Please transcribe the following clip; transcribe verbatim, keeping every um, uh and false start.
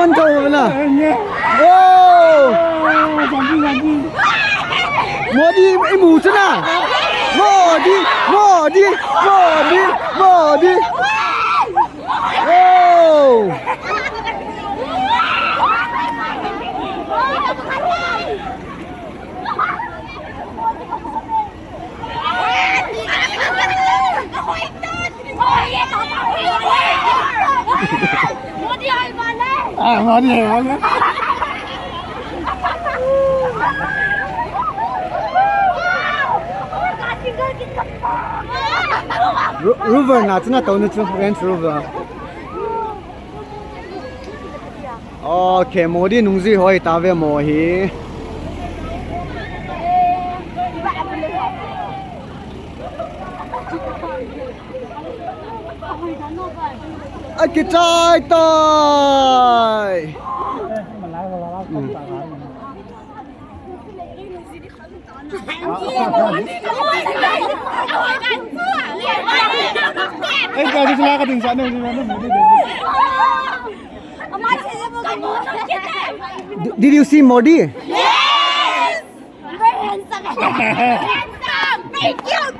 An kau na. Oh! Modi imu chu na. Modi, Modi, Modi, Modi. Oh! Ah, Modi hai, Modi. Ro-, Rover na chu na to na chu, Range Rover. Okay, Modi nungjui hoi ta ve mo hi. Akichai tai. Hmm. Did, did you see Modi? Yes! Very handsome. Handsome. Very cute.